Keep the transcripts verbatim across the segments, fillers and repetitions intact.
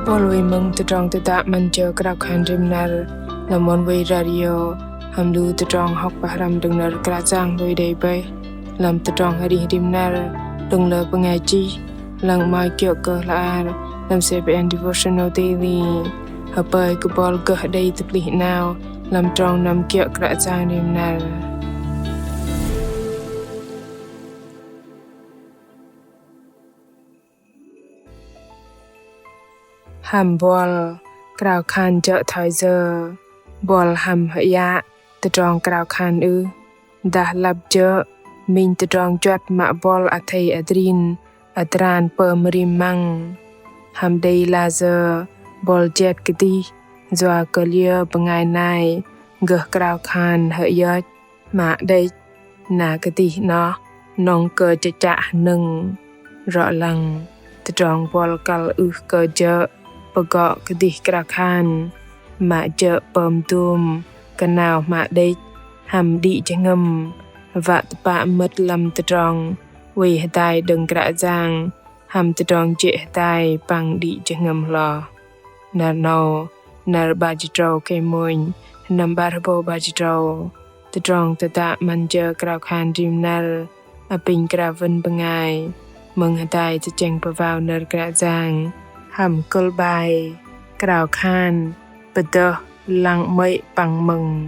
Bol wei mơ̆ng tơdrong tơdă 'Măn jơ krao khan rim năr lăm Oneway Radio hăm lu tơdrong hŏk pơhrăm đơ̆ng nơ̆r Kră Yang lui đei bơih lăm tơdrong arih rim năr đơ̆ng lơ bơngai chih. Lăng 'mơ̆i kiơ̆ kơ hla bơar lăm CBN Devotional Daily. Hơpơi kơ bol gơh đei tơplih 'nao lăm trong năm kiơ̆ Kră Yang rim năr. Hăm bol krao khan jơ̆ thoi yơ? Bol hăm hơiă tơdrong krao khan ưh? Dah lăp jơ̆, minh tơdrong juăt mă bol athei adrin adran pơm rim măng? Hăm đei la yơ bol jet kơdih yua kơ liơ bơngai nai gơh krao khan hơioch mă đĕch? Na kơdih 'noh nŏng kơ chơchă hơnơ̆ng. Rŏ lăng, tơdrong bol kăl ưh kơ jơ̆ pơgŏ kơdih krao khan, mă jơ̆ pơm dôm kơ 'nao hmă đĕch hăm đĭ jơhngơ̆m, wă tơpă mơ̆t lăm tơdrong oei hơdai đơ̆ng Kră Yang hăm tơdrong jê̆ hơdai păng đĭ jơhngơ̆m hloh. Năr 'nâu, năr 'bar jĭt tơdrâu khei mônh, sơnăm 'bar hơbâu 'bar jĭt tơdrâu. Tơdrong tơdă 'Măn jơ krao khan rim năr apinh krao wơ̆n bơngai mơ̆ng hơdai tơchĕng pơwao nơ̆r Kră Yang hăm kơ̆l 'bai: Krao khan pơdơh lăng 'mơ̆i păng mơ̆ng.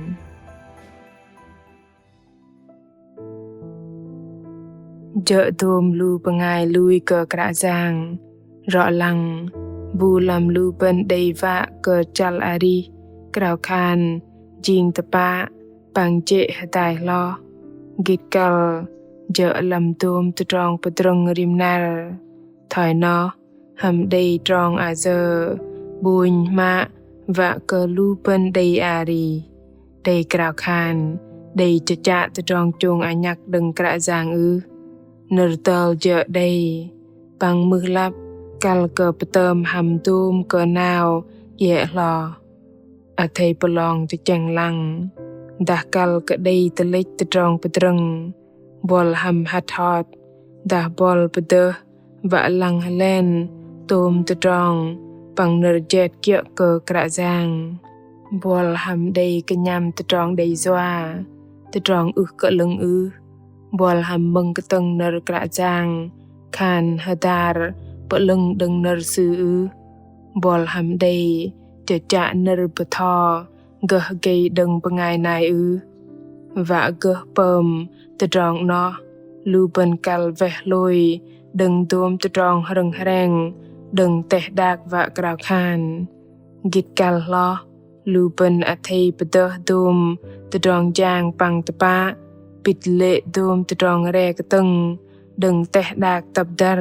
Jơ̆ dôm lu bơngai lui kơ Kră Yang. Rŏ lăng, bu lăm lu bơ̆n đei wă kơ chăl arih krao khan jing tơpă păng jê̆ hơdai hloh. Gĭt kăl jơ̆ lăm dôm tơdrong pơdrơ̆ng rim năr. Thoi noh, hăm đei trong ayơ 'bônh hmă wă kơ lu bơ̆n đei arih, đei krao khan, đei chơchă tơdrong chông anhăk đơ̆ng Kră Yang ưh? Nơ̆r tơl jơ̆ đei, păng mưh lăp kăl kơ pơtơm hăm dôm kơ 'nao iĕ hloh. Athei pơlong tơchĕng lăng, dah kăl kơ đei tơlĕch tơdrong pơdrơ̆ng, bol hăm hăt hot, dah bol pơdơh wă lăng hơlen tôm tơdrong păng nơ̆r jet kiơ̆ kơ Kră Yang? Bol hăm đei kơnhăm tơdrong đei yua, tơdrong ưh kơ 'lơ̆ng ưh? Bol hăm mơ̆ng kơtơ̆ng nơ̆r Kră Yang khan hơdar pơ'lơ̆ng đơ̆ng nơ̆r Sư ưh? Bol hăm đei chơchă nơ̆r bơtho gơh gei đơ̆ng bơngai nai ưh? Wă gơh pơm tơdrong 'noh, lu bơ̆n kăl weh hlôi đơ̆ng dôm tơdrong hrơ̆ng hreng đơ̆ng teh đak wă krao khan. Gĭt kăl hloh, lu bơ̆n athei pơdơh dôm tơdrong jang păng tơpă, pĭt lê̆ dôm tơdrong re kơtơ̆ng đơ̆ng teh đak tăp dăr.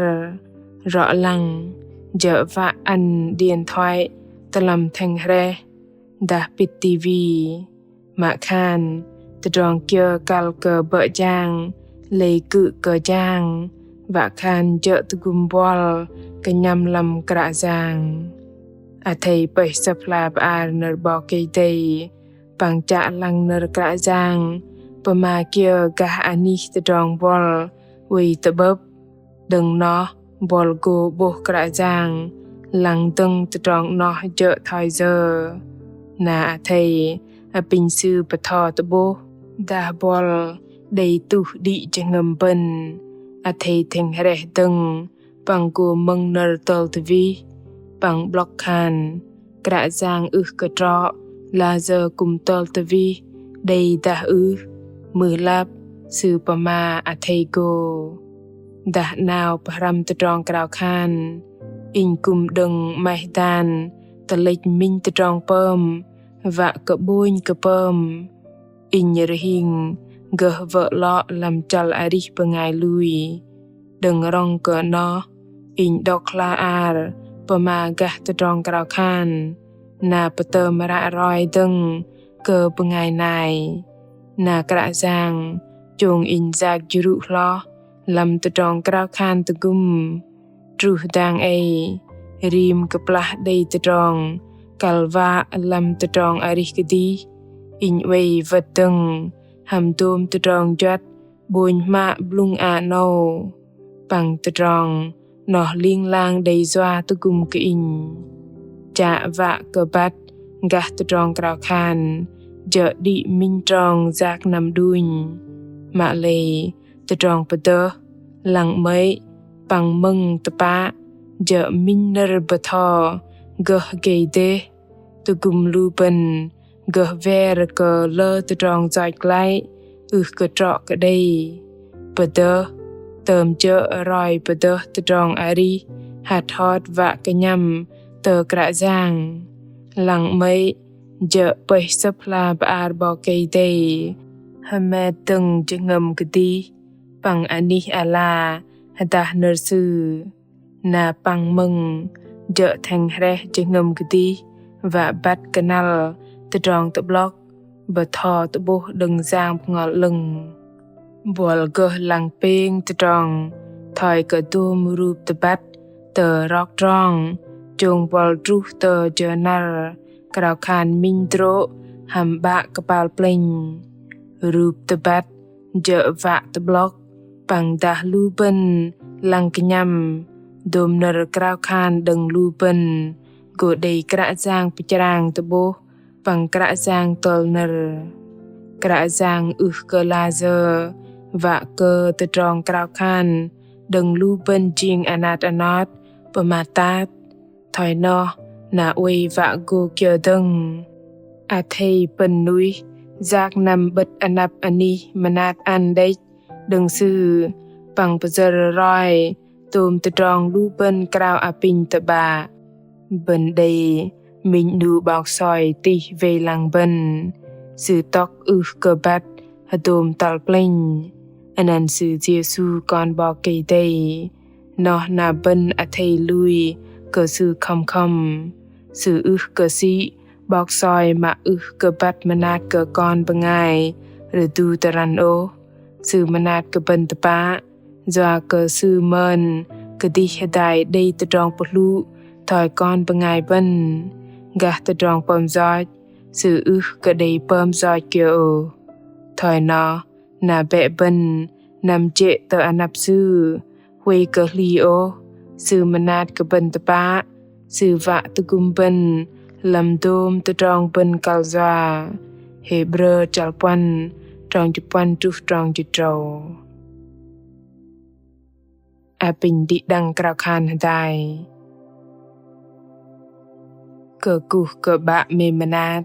Rŏ lăng, jơ̆ wă ăn điện thoại tơ lăm thĕng hrĕh, dah pĭt tivi. Mă khan, tơdrong kiơ kăl kơ bơ̆ jang, lei kư̆ kơ jang, wă khan jơ̆ tơgŭm buăl kơnhăm lăm Kră Yang. Athei pơih Sơ̆p hla bơar nơ̆r 'Bok Kei-Dei, păng chă lăng nơ̆r Kră Yang, pơma kiơ gah anih tơdrong buăl oei tơ'bơ̆p. Đơ̆ng noh, buăl gô 'bôh Kră Yang, lăng dơ̆ng tơdrong 'noh jơ̆ thoi yơ. Na athei, apinh Sư pơtho tơ'bôh, dah buăl đei tuh đĭ jơhngơ̆m bơ̆n, athei thĕng hrĕh dơ̆ng, păng gô mơ̆ng nơ̆r tơl tơwih, păng 'blŏk khan, Kră Yang ưh kơ trŏ, la yơ kư̆m tơl tơwih, đei dah ưh, mưh lăp, Sư pơma athei gô. Dah 'nao pơhrăm tơdrong krao khan, inh kư̆m đơ̆ng 'maih dan, tơlĕch minh tơdrong pơm, wă kơ 'bônh kơ pơm. Inh rơhing gơh wơ̆ 'lŏ lăm chăl arih bơngai lui. Đơ̆ng rŏng kơ noh, inh đŏk hla ar pơma gah tơdrong krao khan, na pơtơm ră roi dơ̆ng kơ bơngai nai. Na Kră Yang chông inh yak jrŭ hloh lăm tơdrong krao khan tơgŭm. Truh dang ei, rim kơplah đei tơdrong kăl wă lăm tơdrong arih kơdih, inh oei wơ̆t dơ̆ng hăm dôm tơdrong juăt 'bônh hmă blŭng a 'nâu. Păng tơdrong 'noh ling lang đei yua tơgŭm kơ inh. chă wă kơ băt gah tơdrong krao khan jơ̆ đĭ minh trong yak năm đunh. Mă lei tơdrong pơdơh lăng 'mơ̆i păng mơ̆ng tơpă jơ̆ minh nơ̆r bơtho gơh gei dêh. Tơgŭm lu bơ̆n gơh wer kơ lơ tơdrong yoch glăi ưh kơ trŏ kơ đei. Pơdơh tơm jơ̆ roi pơdơh tơdrong arih hăt hot wă kơnhăm tơ Kră Yang. Lăng 'mơ̆i jơ̆ pơih Sơ̆p hla bơar 'Bok Kei-Dei hơmet dơ̆ng jơhngơ̆m kơdih păng anih ala hơdah nơ̆r Sư. Na păng mơ̆ng jơ̆ thĕng hrĕh jơhngơ̆m kơdih wă băt kơnăl tơdrong tơ'blŏk bơtho tơ'bôh đơ̆ng Yang Bơhngol 'Lơ̆ng. Buăl gơh lăng pêng tơdrong thoi kơ dôm rup tơbăt tơ rok trong chông buăl truh tơ jơ năr krao khan minh drô̆ hăm 'Bă kơpal plĕnh. Rup tơbăt jơ̆ wă tơ'blŏk păng dah lu bơ̆n lăng kơnhăm. Dôm nơ̆r krao khan đơ̆ng lu bơ̆n gô đei Kră Yang pơchrang tơ'bôh păng Kră Yang tơl nơ̆r. Kră Yang ưh kơ layơ wă kơ tơdrong krao khan đơ̆ng lu bơ̆n jing anat anot pơmat tat. Thoi noh na oei wă gô kiơ dơ̆ng. Athei pơ̆n nuih yak năm 'bơ̆t anăp anih mơnat ăn đĕch đơ̆ng Sư păng pơyơ̆r roi tôm tơdrong lu bơ̆n krao apinh tơ'bă. Bơ̆n đei minh 'nu 'bok soi tih wei lăng bơ̆n. Sư tŏk ưh kơ băt hơdôm tăl plĕnh. Anăn Sư Yêsu Kon 'Bok Kei-Dei. Noh na bơ̆n athei lui kơ Sư khŏm khŏm. Sư ưh kơ sĭ 'bok soi mă ưh kơ băt mơnat kơ kon bơngai rơdu tơrăn ôh. Sư mơnat kơ bơ̆n tơpă yua kơ Sư mơn kơdih hơdai đei tơdrong pơhlŭ thoi kon bơngai bơ̆n. Gah tơdrong pơm yoch Sư ưh kơ đei pơm yoch kiơ ôh. Thoi noh na bĕ bơ̆n năm jê̆ tơ anăp Sư, huay kơ hli ôh. Sư mơnat kơ bơ̆n tơpă. Sư wă tơgŭm bơ̆n lăm dôm tơdrong bơ̆n kăl yua. Hêbrơ chăl puăn, trong jĭt puăn truh trong jĭt tơdrâu. Apinh đĭ đăng krao khan hơdai. Kơkuh kơ 'Bă mĕm mơnat,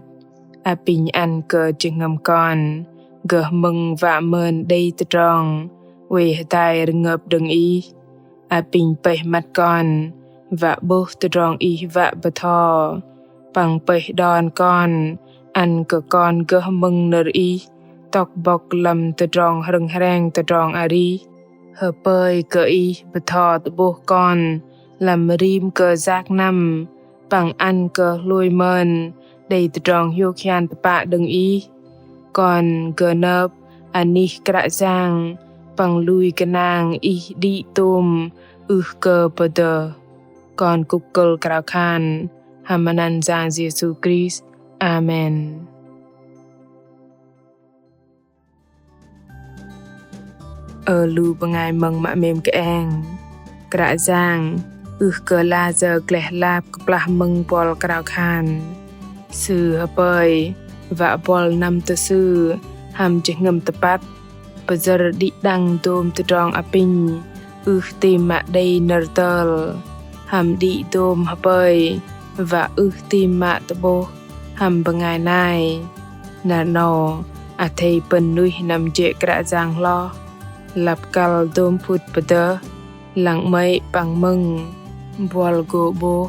apinh ăn kơ jơhngơ̆m kon gơh mơ̆ng wă mơn đei tơdrong oei hơdai rơngơp đơ̆ng Ih. Apinh pơih măt kon wă 'bôh tơdrong Ih wă bơtho, păng pơih đon kon ăn kơ kon gơh mơ̆ng nơ̆r Ih tŏk bŏk lăm tơdrong hrơ̆ng hreng tơdrong arih. Hơpơi kơ Ih bơtho tơ'bôh kon lăm rim kơ yak năm, păng ăn kơ hlôi mơn đei tơdrong hiôk hian tơpă đơ̆ng Ih. Kon gơnơp anih Kră Yang păng lui gơnang Ih đĭ tôm ưh kơ pơdơh. Kon kŭk kơ̆l krao khan hăm anăn Yang Yêsu Krist. Amen. Ơ lu bơngai mơ̆ng mă mĕm kơeng. Kră Yang ưh kơ layơ gleh lap kơplah mơ̆ng buăl krao khan. Sư hơpơi wă buăl năm tơ Sư hăm jơhngơ̆m tơpăt, pơyơ̆r đĭ đăng dôm tơdrong apinh ưh tam mă đei nơ̆r tơl, hăm đĭ dôm hơpơi wă ưh tam mă tơ'bôh hăm bơngai nai. Năr 'nâu athei pơ̆n nuih năm jê̆ Kră Yang hloh, lăp kăl dôm phŭt pơdơh, lăng 'mơ̆i păng mơ̆ng, buăl gô 'bôh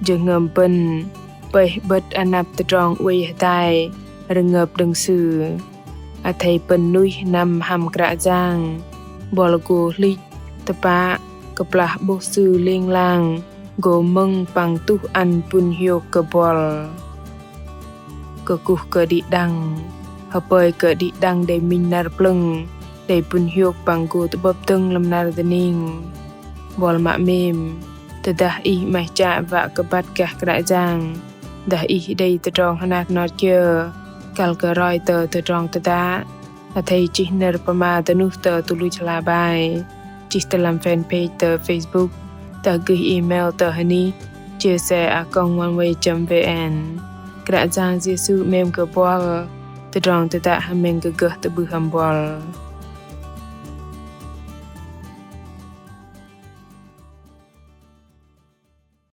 jơhngơ̆m bơ̆n pơih 'bơ̆t anăp tơdrong oei hơdai rơngơp đơ̆ng Sư. Athei pơ̆n nuih năm hăm Kră Yang, buăl gô hlĭch tơpă kơplah 'bôh Sư ling lang gô mơ̆ng păng tuh ăn pŭn hiôk kơ buăl. Kơkuh kơ đĭ đăng, hơpơi kơ đĭ đăng đei minh năr plơ̆ng, đei pŭn hiôk păng gô tơ'bơ̆p dơ̆ng lăm năr dơning. Buăl mă mêm, tơdah ih 'maih chă wă kơ băt gah Kră Yang, dah ih đei tơdrong hơnat hơnot kiơ kăl kơ roi tơ tơdrong tơdă, athei chih nơ̆r pơma dơnuh tơ tơluch hla bơar, chih tơ lăm fanpage tơ Facebook, dah gơih email tơ hơnih, chia sẻ a còng oneway chấm vn. Kră Yang Yêsu 'mêm kơ buăl, tơdrong tơdă hơmĕng gơh tơ'bưh hăm buăl.